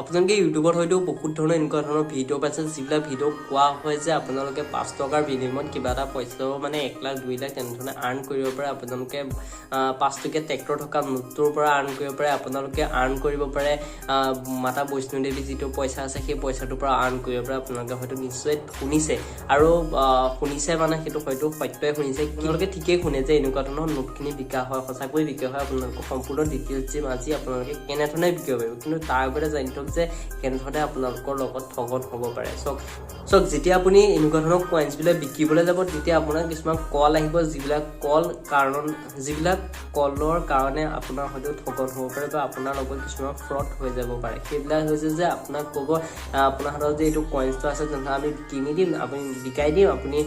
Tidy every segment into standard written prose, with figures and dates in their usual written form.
আপোনালোকে ইউটিউবত হয়তো বহুত ধৰণৰ এনেকুৱা ধৰণৰ ভিডিঅ' পাইছে, যিবিলাক ভিডিঅ' কোৱা হয় যে আপোনালোকে 5 টকাৰ বিনিময়ত কিবা এটা পইচাও মানে 1 লাখ, 2 লাখ তেনেধৰণে আৰ্ণ কৰিব পাৰে। আপোনালোকে 5 টকীয়া ট্ৰেক্টৰ থকা নোটটোৰ পৰা আৰ্ণ কৰিব পাৰে, আপোনালোকে আৰ্ণ কৰিব পাৰে মাতা বৈষ্ণোদেৱী যিটো পইচা আছে, সেই পইচাটোৰ পৰা আৰ্ণ কৰিব পাৰে। আপোনালোকে হয়তো নিশ্চয় শুনিছে আৰু শুনিছে মানে সেইটো হয়তো সত্যই শুনিছে। আপোনালোকে ঠিকেই শুনে যে এনেকুৱা ধৰণৰ নোটখিনি বিকা হয়, সঁচাকৈ বিকা হয়। আপোনালোকক সম্পূৰ্ণ ডিটেইলছ দিম আজি, আপোনালোকে কেনেধৰণে বিকিব পাৰিব। কিন্তু তাৰ আগতে জানি থওক যে কেনেধৰণে আপোনালোকৰ লগত ঠগন হ'ব পাৰে। চাওক চাওক, যেতিয়া আপুনি এনেকুৱা ধৰণৰ কইনছবিলাক বিকিবলৈ যাব, তেতিয়া আপোনাৰ কিছুমান কল আহিব, যিবিলাক কলৰ কাৰণে আপোনাৰ হয়তো ঠগন হ'ব পাৰে বা আপোনাৰ লগত কিছুমান ফ্ৰড হৈ যাব পাৰে। সেইবিলাক হৈছে যে আপোনাক ক'ব, আপোনাৰ হাতত যে এইটো কইনছটো আছে, তেনেহ'লে আমি কিনি দিম, আপুনি বিকাই দিম, আপুনি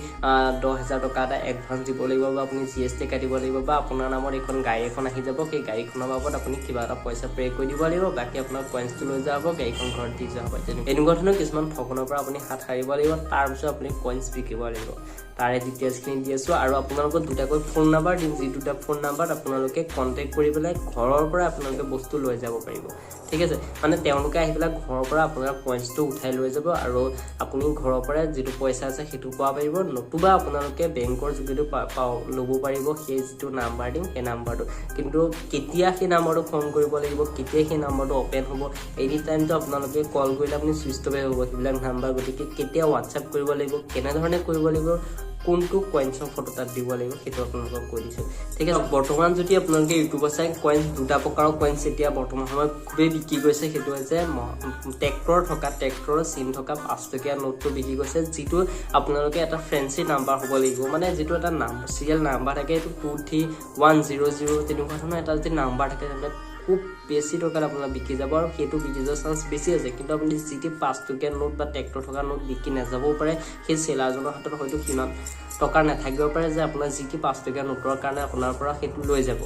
10,000 টকা এটা এডভান্স দিব লাগিব বা আপুনি জিএছটি কাটিব লাগিব বা আপোনাৰ নামত এইখন গাড়ী এখন আহি যাব, সেই গাড়ীখনৰ বাবদ আপুনি কিবা এটা পইচা পে' কৰি দিব লাগিব, বাকী আপোনাৰ কইনছটো লৈ যোৱা হ'ব, গাড়ীখন ঘৰত দি যোৱা হ'ব। তেনেকুৱা এনেকুৱা ধৰণৰ কিছুমান ঠগনৰ পৰা আপুনি হাত সাৰিব লাগিব, তাৰপিছত আপুনি কইনছ বিকিব লাগিব। তাৰে ডিটেইলছখিনি দি আছোঁ আৰু আপোনালোকক দুটাকৈ ফোন নাম্বাৰ দিম, যি দুটা ফোন নাম্বাৰত আপোনালোকে কণ্টেক্ট কৰি পেলাই ঘৰৰ পৰা আপোনালোকে বস্তু লৈ যাব পাৰিব। ঠিক আছে, মানে তেওঁলোকে আহি পেলাই ঘৰৰ পৰা আপোনাৰ কইনছটো উঠাই লৈ যাব আৰু আপুনি ঘৰৰ পৰাই যিটো পইচা আছে সেইটো পোৱা পাৰিব, নতুবা আপোনালোকে বেংকৰ যোগেদিও ল'ব পাৰিব সেই যিটো নাম্বাৰ দিম সেই নাম্বাৰটো। কিন্তু কেতিয়া সেই নাম্বাৰটো ফোন কৰিব লাগিব, কেতিয়া সেই নাম্বাৰটো অ'পেন হ'ব, এনি টাইমটো আপোনালোকে কল কৰিলে আপুনি ছুইচ অফে হ'ব সেইবিলাক নাম্বাৰ। গতিকে কেতিয়া হোৱাটছএপ কৰিব লাগিব, কেনেধৰণে কৰিব লাগিব, কোনটো কইনছৰ ফটো তাত দিব লাগিব, সেইটো আপোনালোকক কৈ দিছোঁ। ঠিক আছে, বৰ্তমান যদি আপোনালোকে ইউটিউবত চাই, কইনছ দুটা প্ৰকাৰৰ কইনছ এতিয়া বৰ্তমান সময়ত খুবেই বিক্ৰী গৈছে। সেইটো হৈছে ট্ৰেক্টৰ থকা, ট্ৰেক্টৰৰ চিন থকা 5 টকীয়া নোটটো বিক্ৰী গৈছে, যিটো আপোনালোকে এটা ফেঞ্চি নাম্বাৰ হ'ব লাগিব, মানে যিটো এটা চিৰিয়েল নাম্বাৰ থাকে, এইটো 23100 তেনেকুৱা ধৰণৰ এটা যদি নাম্বাৰ থাকে, তেন্তে খুব বেছি টকাত আপোনাৰ বিকি যাব আৰু সেইটো বিকি যোৱাৰ চান্স বেছি আছে। কিন্তু আপুনি যি টি 5 টকীয়া নোট বা ট্ৰেক্টৰ থকা নোট বিকি নাযাবও পাৰে। সেই চেলাৰজনৰ হাতত হয়তো সিমান টকা নাথাকিব পাৰে যে আপোনাৰ যি টি 5 টকীয়া নোটৰ কাৰণে আপোনাৰ পৰা সেইটো লৈ যাব।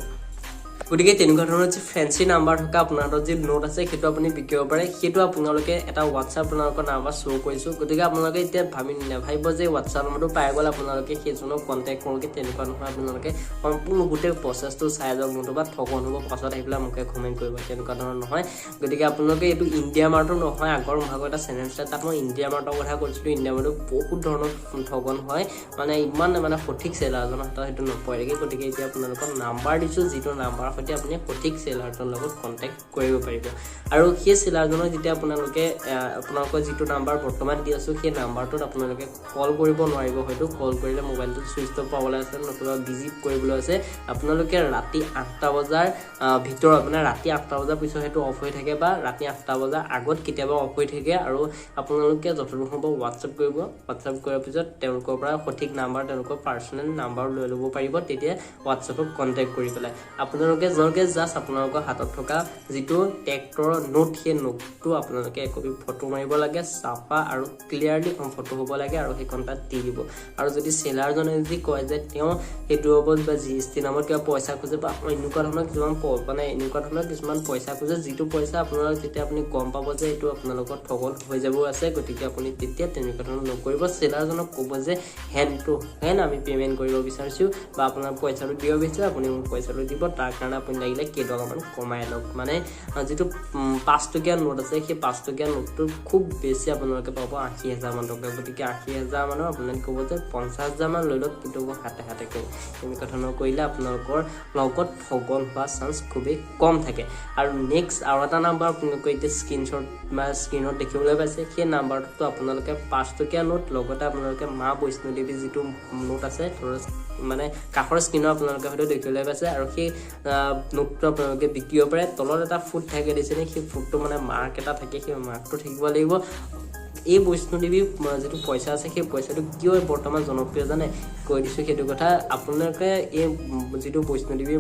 গতিকে তেনেকুৱা ধৰণৰ যি ফেঞ্চি নাম্বাৰ থকা আপোনাৰ হাতত যি নোট আছে, সেইটো আপুনি বিকিব পাৰে। সেইটো আপোনালোকে এটা হোৱাটছআপ আপোনালোকৰ নাম্বাৰ শ্ব' কৰিছোঁ। গতিকে আপোনালোকে এতিয়া ভাবি নাভাবিব যে হোৱাটছআপ নম্বৰটো পাই গ'ল, আপোনালোকে সেইজনক কণ্টেক্ট কৰোঁগে, তেনেকুৱা নহয়। আপোনালোকে সম্পূৰ্ণ গোটেই প্ৰচেছটো চাই যাওক, নতুবা ঠগন হ'ব, পাছত আহি পেলাই মোকে কমেণ্ট কৰিব, তেনেকুৱা ধৰণৰ নহয়। গতিকে আপোনালোকে এইটো ইণ্ডিয়া মাৰ্টো নহয়, আগৰ ভাগৰ এটা চেনেল আছিলে, তাত মই ইণ্ডিয়া মাৰ্টৰ কথা কৈছিলোঁ। ইণ্ডিয়া মাৰ্টত বহুত ধৰণৰ ঠগন হয়, মানে ইমান মানে সঠিক চেলাৰজনৰ হাতত সেইটো নপৰেগৈ। গতিকে এতিয়া আপোনালোকক নাম্বাৰ দিছোঁ, যিটো নাম্বাৰৰ সৈতে আপুনি সঠিক চেলাৰজনৰ লগত কণ্টেক্ট কৰিব পাৰিব। আৰু সেই চেলাৰজনক যেতিয়া আপোনালোকে আপোনালোকৰ যিটো নাম্বাৰ বৰ্তমান দি আছোঁ, সেই নাম্বাৰটোত আপোনালোকে কল কৰিব নোৱাৰিব। হয়তো কল কৰিলে মোবাইলটো ছুইচ অফ পাবলৈ আছে, নতুবা বিজি কৰিবলৈ আছে। আপোনালোকে ৰাতি 8টা বজাৰ ভিতৰত, মানে ৰাতি 8টা বজাৰ পিছত সেইটো অফ হৈ থাকে বা ৰাতি 8টা বজাৰ আগত কেতিয়াবা অফ হৈ থাকে। আৰু আপোনালোকে যতদূৰ সম্ভৱ হোৱাটছএপ কৰিব। হোৱাটছএপ কৰাৰ পিছত তেওঁলোকৰ পৰা সঠিক নাম্বাৰ, তেওঁলোকৰ পাৰ্চনেল নাম্বাৰ লৈ ল'ব পাৰিব। তেতিয়া হোৱাটছএপত কণ্টেক্ট কৰি পেলাই আপোনালোকে তেওঁলোকে জাষ্ট আপোনালোকৰ হাতত থকা যিটো ট্ৰেক্টৰৰ নোট, সেই নোটটো আপোনালোকে একপি ফটো মাৰিব লাগে, চাফা আৰু ক্লিয়াৰলি ফটো হ'ব লাগে আৰু সেইখন তাত দি দিব। আৰু যদি চেলাৰজনে যদি কয় যে তেওঁ সেইটোৰ ওপৰত বা জিএছটি নামত কিবা পইচা খোজে বা এনেকুৱা ধৰণৰ কিছুমান মানে এনেকুৱা ধৰণৰ কিছুমান পইচা খোজে, যিটো পইচা আপোনালোক যেতিয়া আপুনি গম পাব যে এইটো আপোনালোকৰ ঠগন হৈ যাব আছে, গতিকে আপুনি তেতিয়া তেনেকুৱা ধৰণৰ নকৰিব। চেলাৰজনক ক'ব যে হেণ্ড টু হেণ্ড আমি পে'মেণ্ট কৰিব বিচাৰিছোঁ বা আপোনাৰ পইচাটো দিব বিচাৰিছোঁ, আপুনি মোক পইচাটো দিব। তাৰ কাৰণে আপুনি লাগিলে কেইটকামান কমাই লওক। মানে যিটো 5 টকীয়া নোট আছে, সেই 5 টকীয়া নোটটো খুব বেছি আপোনালোকে পাব 80,000মান টকা। গতিকে 80,000 মানৰ আপোনালোকে ক'ব যে 50,000মান লৈ লওক, কিন্তু মই হাতে হাতে কৰিম। তেনেকুৱা ধৰণৰ কৰিলে আপোনালোকৰ লগত ঠগন হোৱা চান্স খুবেই কম থাকে। আৰু নেক্সট আৰু এটা নাম্বাৰ আপোনালোকে এতিয়া স্ক্ৰীনশ্বট বা স্ক্ৰীণত দেখিবলৈ পাইছে। সেই নাম্বাৰটোতো আপোনালোকে 5 টকীয়া নোট, লগতে আপোনালোকে মা বৈষ্ণোদেৱী যিটো নোট আছে, মানে কাষৰ স্ক্ৰীণত আপোনালোকে হয়তো দেখিবলৈ পাইছে, আৰু সেই নোটটো আপোনালোকে বিকিব পাৰে। তলত এটা ফুট থাকে দিছেনে, সেই ফুটটো মানে মাৰ্ক এটা থাকে, সেই মাৰ্কটো থাকিব লাগিব। এই বৈষ্ণোদেৱী যিটো পইচা আছে, সেই পইচাটো কিয় বৰ্তমান জনপ্ৰিয় জানে? কৈ দিছোঁ সেইটো কথা। আপোনালোকে এই যিটো বৈষ্ণোদেৱী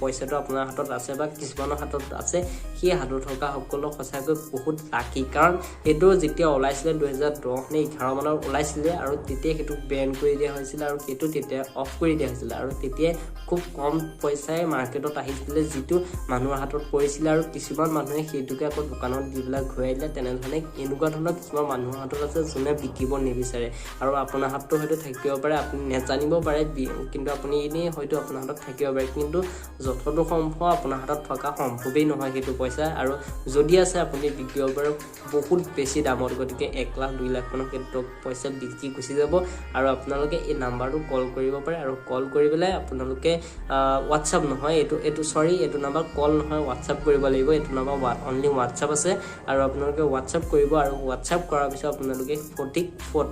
পইচাটো আপোনাৰ হাতত আছে বা কিছুমানৰ হাতত আছে, সেই হাতত থকা সকলক সঁচাকৈ বহুত লাকি। কাৰণ সেইটো যেতিয়া ওলাইছিলে, 2010 নে 11 মানত ওলাইছিলে আৰু তেতিয়া সেইটো বেন কৰি দিয়া হৈছিলে আৰু সেইটো তেতিয়া অফ কৰি দিয়া হৈছিলে। আৰু তেতিয়াই খুব কম পইচাই মাৰ্কেটত আহিছিলে, যিটো মানুহৰ হাতত পৰিছিলে আৰু কিছুমান মানুহে সেইটোকে আকৌ দোকানত দি পেলাই ঘূৰাই দিলে। তেনেধৰণে এনেকুৱা ধৰণৰ কিছুমান মানুহৰ মানুহৰ হাতত আছে যোনে বিকিব নিবিচাৰে। আৰু আপোনাৰ হাতটো হয়তো থাকিব পাৰে, আপুনি নেজানিব পাৰে, কিন্তু আপুনি এনেই হয়তো আপোনাৰ হাতত থাকিব পাৰে, কিন্তু যথটো সম্ভৱ আপোনাৰ হাতত থকা সম্ভৱেই নহয় সেইটো পইচা। আৰু যদি আছে আপুনি বিকিব পাৰে বহুত বেছি দামত, গতিকে 1 লাখ 2 লাখ মানৰ সেইটো পইচা বিকি গুচি যাব। আৰু আপোনালোকে এই নাম্বাৰটো কল কৰিব পাৰে আৰু কল কৰি পেলাই আপোনালোকে হোৱাটছআপ নহয়, এইটো এইটো চৰি এইটো নাম্বাৰ কল নহয়, হোৱাটছআপ কৰিব লাগিব। এইটো নাম্বাৰ অনলি হোৱাটছআপ আছে আৰু আপোনালোকে হোৱাটছআপ কৰিব। আৰু হোৱাটছআপ কৰাৰ পিছত আপোনালোকে সঠিক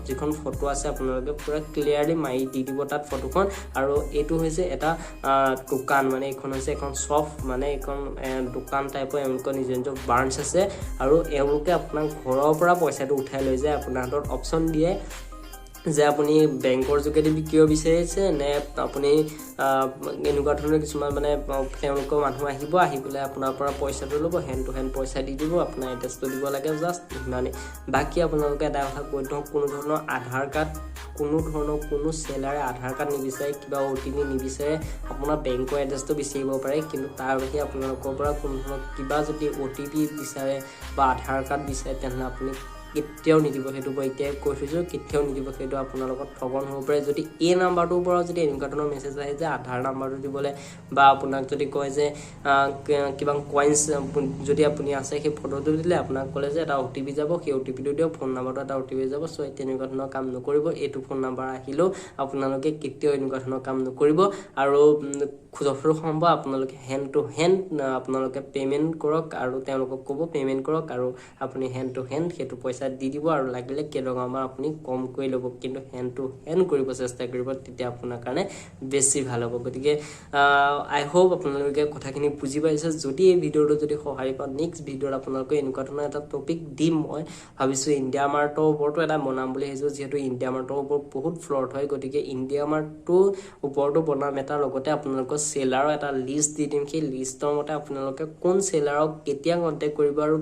যিখন ফটো আছে আপোনালোকে পূৰা ক্লিয়াৰলি মাৰি দি দিব তাত ফটোখন। আৰু এইটো হৈছে এটা দোকান, মানে এইখন হৈছে এখন শ্বপ, মানে এইখন দোকান টাইপৰ, এওঁলোকৰ নিজৰ নিজৰ ব্ৰাঞ্চ আছে। আৰু এওঁলোকে আপোনাক ঘৰৰ পৰা পইচাটো উঠাই লৈ যায়, আপোনাৰ হাতত অপশ্যন দিয়ে যে আপুনি বেংকৰ যোগেদি বিকিব বিচাৰিছে নে আপুনি এনেকুৱা ধৰণৰ কিছুমান, মানে তেওঁলোকৰ মানুহ আহিব, আহি পেলাই আপোনাৰ পৰা পইচাটো ল'ব, হেণ্ড টু হেণ্ড পইচা দি দিব, আপোনাৰ এড্ৰেছটো দিব লাগে, জাষ্ট সিমানেই। বাকী আপোনালোকে এটা কথা কৈ থওঁ, কোনো ধৰণৰ আধাৰ কাৰ্ড, কোনো ধৰণৰ কোনো চেলাৰে আধাৰ কাৰ্ড নিবিচাৰে, কিবা অ' টি পি নিবিচাৰে। আপোনাৰ বেংকৰ এড্ৰেছটো বিচাৰিব পাৰে, কিন্তু তাৰ বাহিৰে আপোনালোকৰ পৰা কোনো ধৰণৰ কিবা যদি অ' টি পি বিচাৰে বা আধাৰ কাৰ্ড বিচাৰে, তেনেহ'লে আপুনি কেতিয়াও নিদিব। সেইটো মই এতিয়াই কৈ থৈছোঁ, কেতিয়াও নিদিব। সেইটো আপোনাৰ লগত ঠগন হ'ব পাৰে। যদি এই নাম্বাৰটোৰ পৰা যদি এনেকুৱা ধৰণৰ মেছেজ আহে যে আধাৰ নাম্বাৰটো দিবলৈ, বা আপোনাক যদি কয় যে কিবা কইনছ যদি আপুনি আছে সেই ফটোটো দিলে আপোনাক ক'লে যে এটা অ' টি পি যাব, সেই অ' টি পিটো দিয়ক, ফোন নাম্বাৰটো এটা অ' টি পি যাব, চ' তেনেকুৱা ধৰণৰ কাম নকৰিব। এইটো ফোন নাম্বাৰ আহিলেও আপোনালোকে কেতিয়াও এনেকুৱা ধৰণৰ কাম নকৰিব। আৰু যথেষ্ট সম্ভৱ আপোনালোকে হেণ্ড টু হেণ্ড আপোনালোকে পে'মেণ্ট কৰক আৰু তেওঁলোকক ক'ব পে'মেণ্ট কৰক আৰু আপুনি হেণ্ড টু হেণ্ড সেইটো পইচা দি দিব। আৰু লাগিলে কেইটকামান আপুনি কম কৰি ল'ব, কিন্তু হেণ্ড টু হেণ্ড কৰিব চেষ্টা কৰিব, তেতিয়া আপোনাৰ কাৰণে বেছি ভাল হ'ব। গতিকে আই হোপ আপোনালোকে কথাখিনি বুজি পাইছে। যদি এই ভিডিঅ'টো যদি সঁহাৰি পাওঁ, নেক্সট ভিডিঅ'ত আপোনালোকে এনেকুৱা ধৰণৰ এটা টপিক দিম। মই ভাবিছোঁ ইণ্ডিয়া মাৰ্টৰ ওপৰতো এটা বনাম বুলি ভাবিছোঁ, যিহেতু ইণ্ডিয়া মাৰ্টৰ ওপৰত বহুত ফ্ৰড হয়, গতিকে ইণ্ডিয়া মাৰ্টটোৰ ওপৰতো বনাম এটা, লগতে আপোনালোকৰ চেলাৰৰ এটা লিষ্ট দি দিম। সেই লিষ্টৰ মতে আপোনালোকে কোন চেলাৰক কেতিয়া কণ্টেক্ট কৰিব আৰু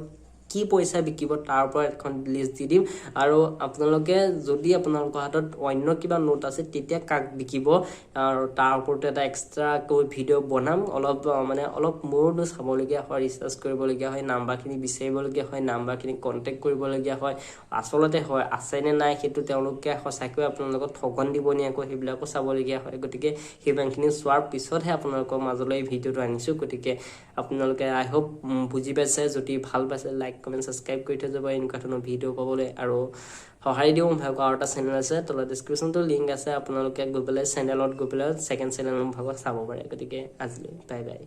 কি পইচা বিকিব তাৰ পৰা এখন লিষ্ট দি দিম। আৰু আপোনালোকে যদি আপোনালোকৰ হাতত অন্য কিবা নোট আছে তেতিয়া কাক বিকিব আৰু তাৰ ওপৰতো এটা এক্সট্ৰাকৈ ভিডিঅ' বনাম। অলপ মানে অলপ মোৰো চাবলগীয়া হয়, ৰিচাৰ্চ কৰিবলগীয়া হয়, নাম্বাৰখিনি বিচাৰিবলগীয়া হয়, নাম্বাৰখিনি কণ্টেক্ট কৰিবলগীয়া হয়, আচলতে হয় আছেনে নাই সেইটো তেওঁলোকে সঁচাকৈ আপোনালোকক ঠগন দিব নি আকৌ সেইবিলাকো চাবলগীয়া হয়। গতিকে সেইমানখিনি চোৱাৰ পিছতহে আপোনালোকৰ মাজলৈ এই ভিডিঅ'টো আনিছোঁ। গতিকে আপোনালোকে আই হোপ বুজি পাইছে। যদি ভাল পাইছে, লাইক, কমেণ্ট, ছাবস্ক্ৰাইব কৰি থৈ যাব এনেকুৱা ধৰণৰ ভিডিঅ' পাবলৈ আৰু সঁহাৰি দিওঁ। ভাগৰ আৰু এটা চেনেল আছে, তলত ডিছক্ৰিপশ্যনটো লিংক আছে, আপোনালোকে গৈ পেলাই চেনেলত গৈ পেলাই ছেকেণ্ড চেনেল মোৰ ভাগত চাব পাৰে। গতিকে আজিলৈ বাই বাই।